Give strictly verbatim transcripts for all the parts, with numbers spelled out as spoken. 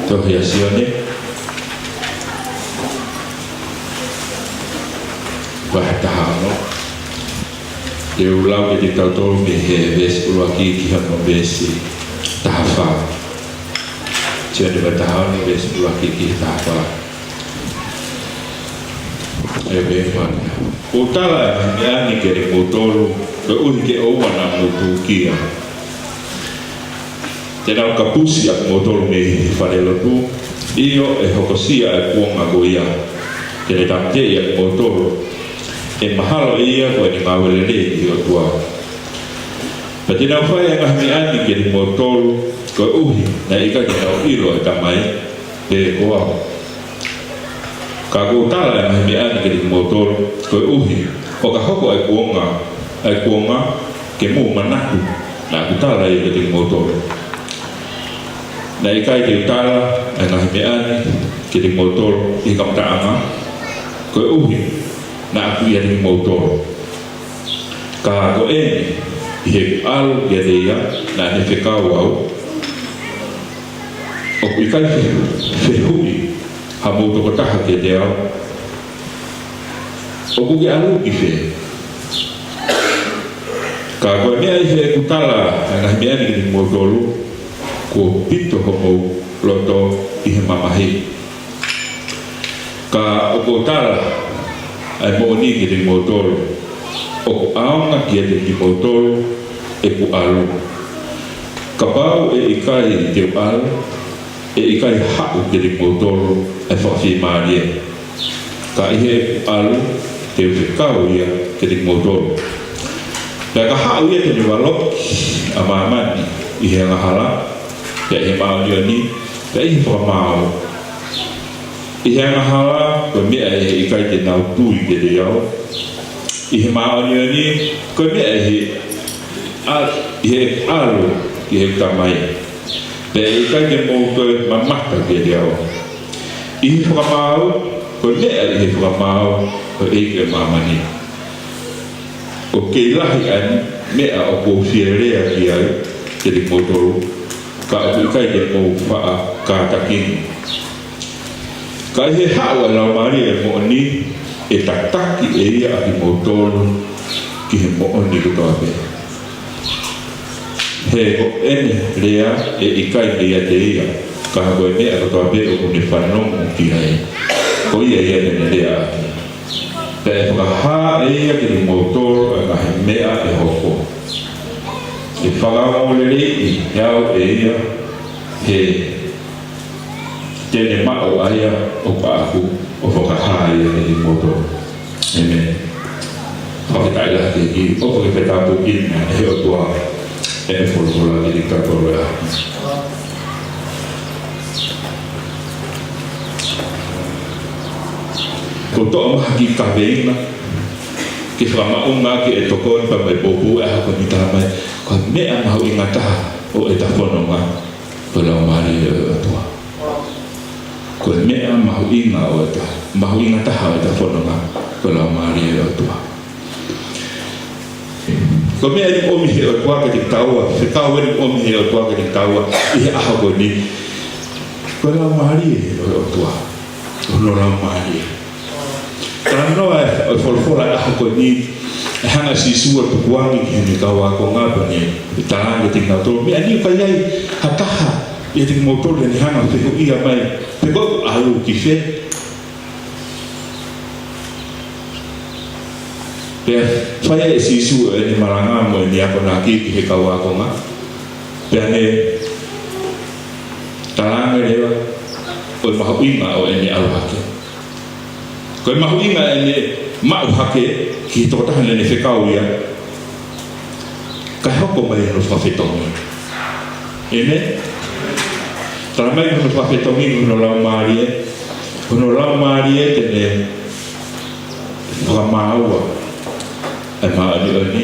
Tohi ʻa Sione, vahe taha ono. Te u lau kiate kitautolu mei he veesi ʻuluaki ki hono veesi taha fā. Sione vahe taha ono, veesi ʻuluaki ki he taha fā. ʻE pehē mai: Kuo u tala ʻa e ngaahi meʻa ni kiate kimoutolu, koeʻuhi ke ʻoua naʻa mou tūkia. Te nau kapusi ʻa kimoutolu mei he falelotu, ʻio, ʻe hokosia ʻa e kuonga ko ia. Te ne tāmateʻi ʻa kimoutolu, ʻe mahalo ʻe ia ko ʻene ngāue lelei ʻi he ʻOtua. Pea te nau fai ʻa e ngaahi meʻa ni kiate kimoutolu, koeʻuhi naʻe ʻikai te nau ʻilo ʻa e Tamai, pe ko au. Ka kuo u tala ʻa e ngaahi meʻa ni kiate kimoutolu, koeʻuhi ʻo ka hoko ʻa e kuonga, ʻa e kuonga, ke mou manatu naʻa ku tala ia kiate kimoutolu. Naʻe ʻikai te u tala ʻa e ngaahi meʻa ni kiate kimoutolu ʻi he kamataʻanga, koeʻuhi naʻa ku ʻiate kimoutolu. Ka ko eni, ʻi heʻeku ʻalu kiate ia, naʻa ne fekau au. ʻOku ʻikai fe-, fehuʻi hamou tokotaha kiate au, ʻoku ke ʻalu ki fē? Ka ko e meʻa ʻi heʻeku tala ʻa e ngaahi meʻa ni kiate kimoutolu, kuo pito homou loto ʻi he mamahi. Ka ʻoku ou tala ʻa e moʻoni kiate kimoutolu, ʻoku ʻaonga kiate kimoutolu ʻeku ʻalu. Kapau ʻe ʻikai te u ʻalu, ʻe ʻikai haʻu kiate kimoutolu ʻa e Fakafiemālie. Ka ʻi heʻeku ʻalu, te u fekau ia kiate kimoutolu. Pea ka haʻu ia, te ne valoki ʻa māmani ʻi he angahala, pea ʻi he māʻoniʻoni, pea ʻi he fakamaau. ʻI he angahala, ko e meʻa ʻi he ʻikai te nau tui kiate au. ʻI he māʻoniʻoni, ko e meʻa ʻi he ʻa-, ʻi heʻeku ʻalu ki heʻeku Tamai. Pea ʻe ʻikai te mou toe mamata kiate au. ʻI he fakamaau, ko e meʻa ʻi he fakamaau, ko e ʻeiki ʻo māmani. ʻOku kei lahi ʻa e meʻa ʻoku ou fie lea ki ai kiate kimoutolu, ka ʻoku ʻikai te mou faʻa kātaki. Ka ʻi he haʻu ʻa e Laumālie ʻo e moʻoni, ʻe tataki ʻe ia ʻa kimoutolu ki he moʻoni kotoa pē. He ko ʻene lea ʻe ʻikai meiate ia, ka ko e meʻa kotoa pē ʻoku ne fanongo ki ai, ko ia ia te ne lea ʻaki. Pea ʻe fakahā ʻe ia kiate kimoutolu ʻa e ngaahi meʻa ʻe hoko. ʻE fakaongoongoleleiʻi au ʻe ia, he te ne maʻu ʻa ia ʻoku ʻaʻaku ʻo fakahā ia kiate kimoutolu. ʻĒmeni. Fakafetaʻi lahi ki he ʻEiki, ʻofa ke fetapuekina ʻe he ʻOtua ʻene folofola kiate kitautolu ʻi he ʻaho ni. Ko e toʻo mai ha kiʻi kaveinga ke fakamaʻunga ʻaki e tokoni pea mo e poupou ʻa e ʻaho ko eni, talamai, ko e meʻa mahuʻinga taha ʻo ʻeta fononga, ko e Laumālie ʻo e ʻOtua. Ko e meʻa mahuʻinga ʻo ʻeta, mahuʻinga taha ʻo ʻeta fononga, ko e Laumālie ʻo e ʻOtua. Ko e meʻa eni ʻomi ʻe he ʻOtua kiate kitaua, fekau eni ʻomi ʻe he ʻOtua kiate kitaua ʻi he ʻaho ko eni. Ko e Laumālie ʻo e ʻOtua. Ko hono Laumālie. Talanoa ʻa e folofola ʻo e ʻaho ko eni, ʻe hanga ʻe Sīsū ʻo tukuange ki heʻene kau ākonga pea ne talaange kiate kinautolu, meʻa ni ʻoku ʻikai ha taha ʻiate kimoutolu te ne hanga ʻo fehuʻia mai pe ko ʻeku ʻalu ki fē. Pea fai ʻe Sīsū ʻene malanga mo ʻene akonaki ki he kau ākonga. Pea ne talaange leva ʻo e mahuʻinga ʻo ʻene ʻalu hake. Ko e mahuʻinga ʻene maʻu hake ki he tokotaha naʻa ne fekau ia, kae hoko mai hono fakafetongi. ʻĒmeni? Talamai hono fakafetongi, hono Laumālie, hono Laumālie te ne fakamāua ʻa e māʻoniʻoni,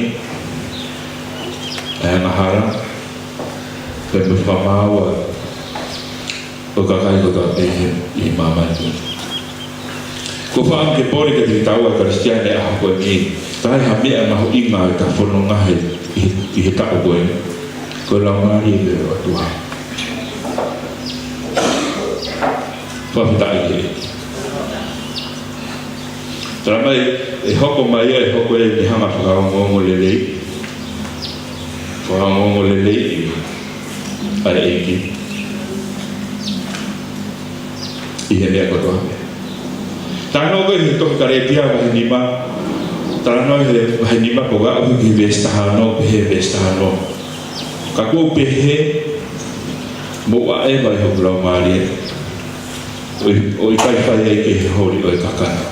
ʻa e angahala, pea mo e fakamāua ʻo e kakai kotoa pē ʻi he, ʻi he māmani. Ko e fakaʻamu ke pole kiate kitaua Kalisitiane ʻaho ko eni, ka ʻi ai ha meʻa mahuʻinga ʻeta fononga he, ʻi he, ʻi he taʻu ko eni, ko e Laumālie ʻo e ʻOtua. Fakafetaʻi ki he ʻEiki. Talamai, ʻe hoko mai ia, ʻe hoko ia ʻi he anga fakaongoongo lelei. Fakaongoongo lelei ʻa e ʻEiki ʻi he meʻa kotoa pē. Talanoa ko ē he tohi Kalētia vahe nima, talanoa he vahe nima ko ē ʻo aʻu ki he veesi taha ono, pehē veesi taha ono: Ka ʻoku ou pehē, mou ʻaʻeva ʻi hoku laumālie, ʻo ʻi-, ʻo ʻikai fai ai ke holi ʻo e kakano.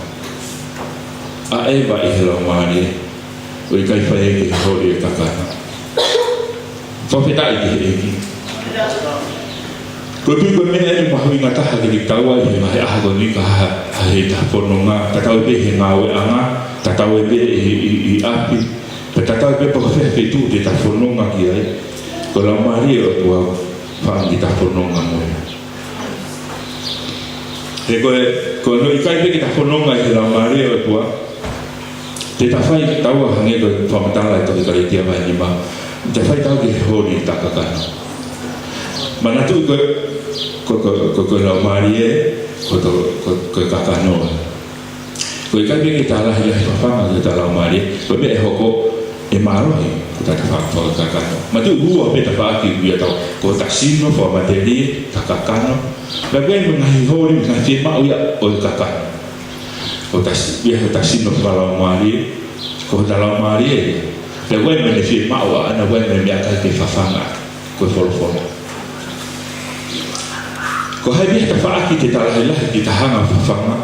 ʻAʻeva ʻi he laumālie, ʻo ʻikai fai ai ke holi ʻo e kakano. Fakafetaʻi ki he ʻEiki. Ko e tui ko e meʻa eni mahuʻinga taha kiate kitaua ʻi he ngaahi ʻaho ko eni ka ha, ha heʻeta fononga, tatau ai pē he ngāueʻanga, tatau ai pē ʻi, ʻi, ʻi ʻapi, pea tatau ai pē pe ko fē feituʻu te ta fononga ki ai. Ko e laumālie ʻo e ʻOtua fai ke ta fononga mo ia. He ko e, ko hono ʻikai pē ke ta fononga ʻi he laumālie ʻo e ʻOtua, te ta fai taua hangē ko e fakamatala ʻa e tohi Kalētia vahe nima, te ta fai taua ke holi ʻeta kakano. Manatuʻi ko e, ko, ko, ko, ko e laumālie, ko e to-, ko, ko e kakano. Ko e ʻikai pē ke ta lahilahi fafanga ʻeta laumālie, ko e meʻa ʻe hoko ʻe mālohi ko ʻeta tafaʻaki fakakakano. Manatuʻi ʻoku ua pē tafaʻaki ʻoku ʻi ai ʻetau, ko ʻeta sino fakamatelie, ʻeta kakano. Pea ko e ngaahi holi, ngaahi fiemaʻu ia ʻo e kakano. Ko ʻeta si-, ʻi ai hota sino fakalaumālie, ko hota laumālie ia. Pea ko e meʻa ne fiemaʻu ʻaʻana, ko e meʻa ʻoku ʻikai ke fafanga, ko e folofola. Ko hai pē tafaʻaki te ta lahilahi ke ta hanga ʻo fafanga,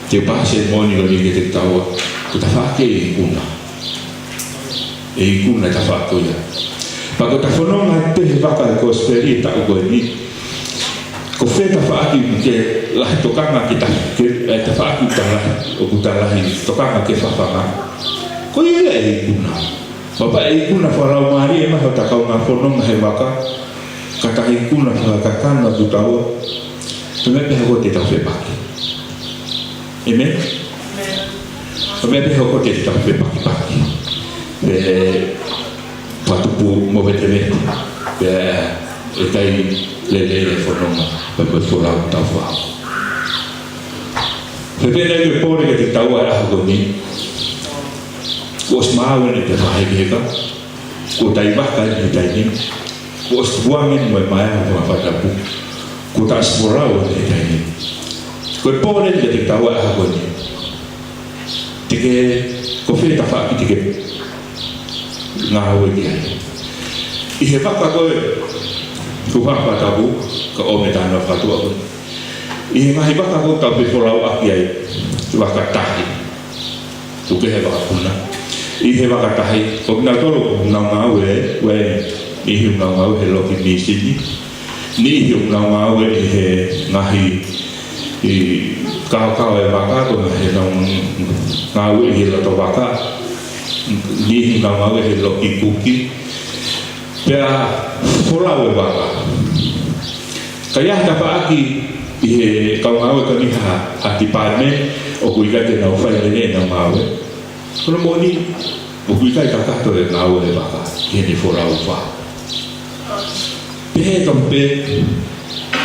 te u paasi e moʻoni ko eni kiate kitaua, ko e tafaʻaki ʻe ikuna. ʻE ikuna e tafaʻaki ko ia. Pea ko ʻeta fononga pē he vaka ʻo e kosipeli he taʻu ko eni, ko fē tafaʻaki ʻoku ke lahi tokanga ke ta-, ke, ʻe tafaʻaki ʻoku ta lahi, ʻoku ta lahi tokanga ke fafanga, ko ia ia ʻe ikuna. Pea ʻe ikuna fakalaumālie mai hota kaungā fononga he vaka, ka ta ikuna fakakakano atu taua, ko e meʻa pē ʻe hoko te tau fepaki. ʻĒmeni? Ko e meʻa pē ʻe hoko te tau fepakipaki. Pea fakatupu movetevete. Pea ʻe ʻikai lelei e fononga, pea mo e folau ʻoku tau fakahoko. Pea pehē ʻe he pole kiate kitaua he ʻaho ko eni, kuo ʻosi maau eni pē fakahekeheka, kuo taʻi vaka eni he taimi ni, kuo ʻosi tukuange eni mo e maea mo e fakatapu, kuo ta ʻosi folau eni he taimi ni. Ko e pole kiate kitaua he ʻaho ko eni, te ke, ko fē tafaʻaki te ke ngāue ki ai. ʻI he vaka ko ē, ko e fakatapu, ka ʻomi e talanoa fakatuʻa ko ē. ʻI he ngaahi vaka ko ē ʻoku tau fefolauʻaki ai, vaka tahi. Tuku kehe, vaka puna. ʻI he vaka tahi, ko kinautolu ʻoku nau ngāue, ʻoku ʻi ai e niʻihi ʻoku nau ngāue he loki mīsini. Niʻihi ʻoku nau ngāue ʻi he ngaahi, ʻi he kaokao e vaka, ko e ngaahi ʻoku nau ngāue ʻi he loto vaka. Niʻihi ʻoku nau ngāue he loki kuki. Pea folau e vaka. Ka ʻi ai ha tafaʻaki ʻi he kau ngāue ko eni ha, ha department ʻoku ʻikai ke nau fai lelei ʻenau ngāue, ko hono moʻoni, ʻoku ʻikai kakato e ngāue ʻa e vaka ʻi heʻene folau ʻa e vaka. Pehē tofu pē,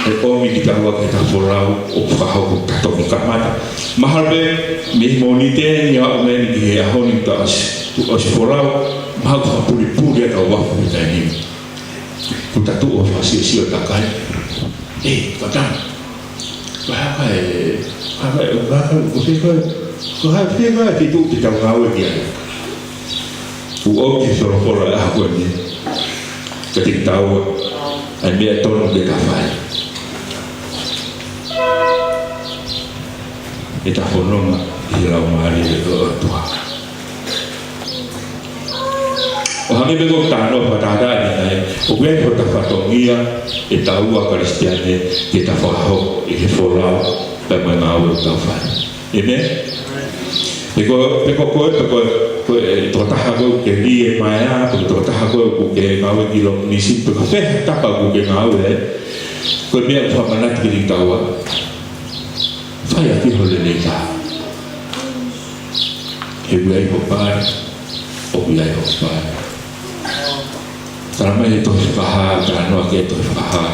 ʻe ʻomi kitaua ke ta folau ʻo fakahoko ʻeta toki kamata. Mahalo pē mei he Mōnite ni ʻo aʻu mai eni ki he ʻaho ni ʻoku ta ʻosi, ʻosi folau, mahalo fakapulipuli ʻetau vafu he taimi ni. Kuo ta tuʻu ʻo fakasiosio ʻeta kai. ʻE, kata. Ko e hā e, hā e, hā e, ko e hā e, ko e hā e feituʻu te tau ngāue ki ai. Kuo ʻomi ʻe he folofola he ʻaho ko eni kiate kitaua ʻa e meʻa totonu ke ta fai. ʻEta fononga ʻi he Laumālie ʻo e ʻOtua. ʻO hangē pē ko e talanoa fakatātā ʻanenai, ʻoku ʻi ai hota fatongia ʻe taua Kalisitiane ke ta fakahoko ʻi he folau pea mo e ngāue ʻoku tau fai. ʻĒmeni? Pe ko, pe ko koe, pe ko, ko e tokotaha koe ʻoku ke lī e maea, pe ko e tokotaha koe ʻoku ke ngāue ki he loki mīsini, pe ko fē ha taha ʻoku ke ngāue ai, ko e meʻa ʻoku fakamanatu kiate kitaua, fai ʻaki ho lelei taha. He ʻoku ʻi ai hoʻo pale, ʻoku ʻi ai hoku pale. Talamai ʻe he tohi Fakahā, talanoa ki he tohi Fakahā,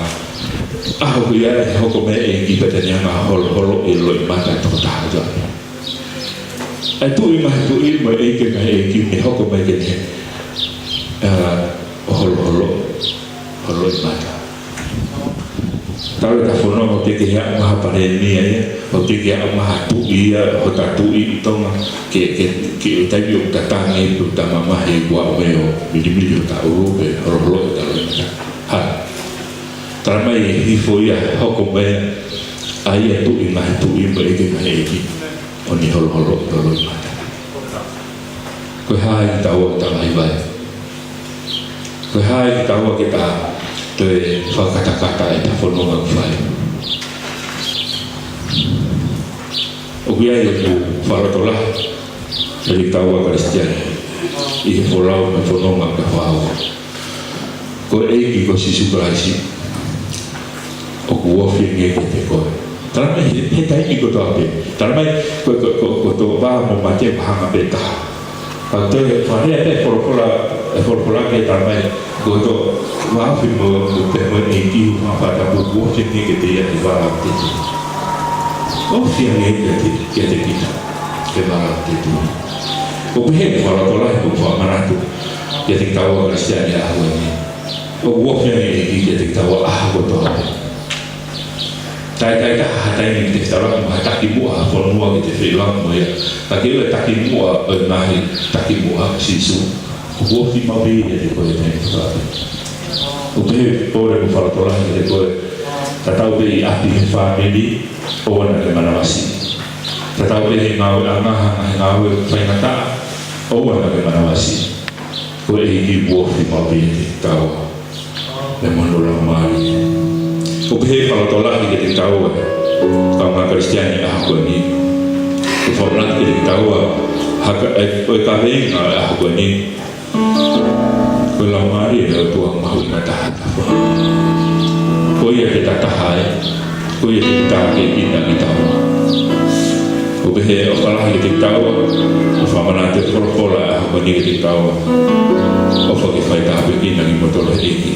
ʻaho ko ia ʻe hoko mai e ʻEiki pea te ne hanga ʻo holoholoʻi e loʻimata ʻo e tokotaha kotoa. ʻA e Tuʻi ʻo e ngaahi tuʻi mo e ʻEiki ʻo e ngaahi ʻeiki, ʻe hoko mai ke ne hanga ʻo holoholoʻi ho loʻimata. Talu ʻeta fononga ʻoku teʻeki ke aʻu mai ha palēmia ia, ʻoku teʻeki ke aʻu mai ha tuʻi ia, hota tuʻi ʻi Tonga, ke, ke, ke ʻi he taimi ʻoku ta tangi ai pea ta mamahi ai kuo aʻu mai ʻo milimili hota ʻulu pe holoholoʻi hota loʻimata. Ha. Talamai ʻe hifo ia, hoko mai ʻa ia Tuʻi ʻo e ngaahi tuʻi mo e ʻEiki ʻo e ngaahi ʻeiki, ʻo ne holoholoʻi ho loʻimata. Ko e hā ʻi taua ʻoku ta ngāue ai? Ko e hā ʻi taua ke ta toe fakakatakata ʻeta fononga ʻoku fai? ʻOku ʻi ai ʻeku fakalotolahi kiate kitaua Kalisitiane ʻi he folau mo e fononga ʻoku ta fai. Ko e ʻEiki ko Sīsū Kalaisi, ʻoku ofi ange kiate koe. Talamai he, he taimi kotoa pē. Talamai ko, ko, ko, ko hoto vā mo mate ʻoku hanga pē taha. Ka toe fakalea pē e folofola, e folofola ke talamai ko hoto vā ofi mo, mo pē mo e ʻEiki ʻoku hanga pē taha, ʻoku ofi ange kiate ia ʻi he vā ʻoku te tui. Ofi ange kiate, kiate kita, he vā ʻoku te tui. ʻOku pehē ʻeku fakalotolahi mo ʻeku fakamanatu kiate kitaua Kalisitiane ʻi he ʻaho ni. ʻOku ofi ange e ʻEiki kiate kitaua ʻaho kotoa pē. Taʻe, taʻe ʻi ai ha taimi te te feʻiloaki mo ha takimuʻa ha fonua ke te feʻiloaki mo ia. Ka ke ʻi he takimuʻa ʻo e ngaahi takimuʻa, Sīsū. ʻOku ofi maʻu pē ia kiate koe he taimi kotoa pē. ʻOku pehē ʻeku fakalotolahi kiate koe. Tatau pē ʻi ʻapi he fāmili, ʻoua naʻa ke manavasiʻi. Tatau pē he ngāueʻanga, he ngāue faingataʻa, ʻoua naʻa ke manavasiʻi. Ko e ʻEiki ʻoku ofi maʻu pē ia kiate kitaua. Pea mo hono Laumālie. ʻOku pehē ʻeku fakalotolahi kiate kitaua, kāinga Kalisitiane ʻi he ʻaho ko eni. ʻOku fakamanatu kiate kitaua, ha ka, e, ko e kaveinga ʻo e ʻaho ko eni. Ko e Laumālie ʻo e ʻOtua mahuʻinga taha. Ko ia ke ta taha ai, ko ia ke ta tākiekina kitaua. ʻOku pehē ʻeku fakalotolahi kiate kitaua, ʻoku fakamanatu ʻe he folofola ʻi he ʻaho ko eni kiate kitaua. ʻOfa ke fai tāpuekina kimoutolu ʻe he ʻEiki.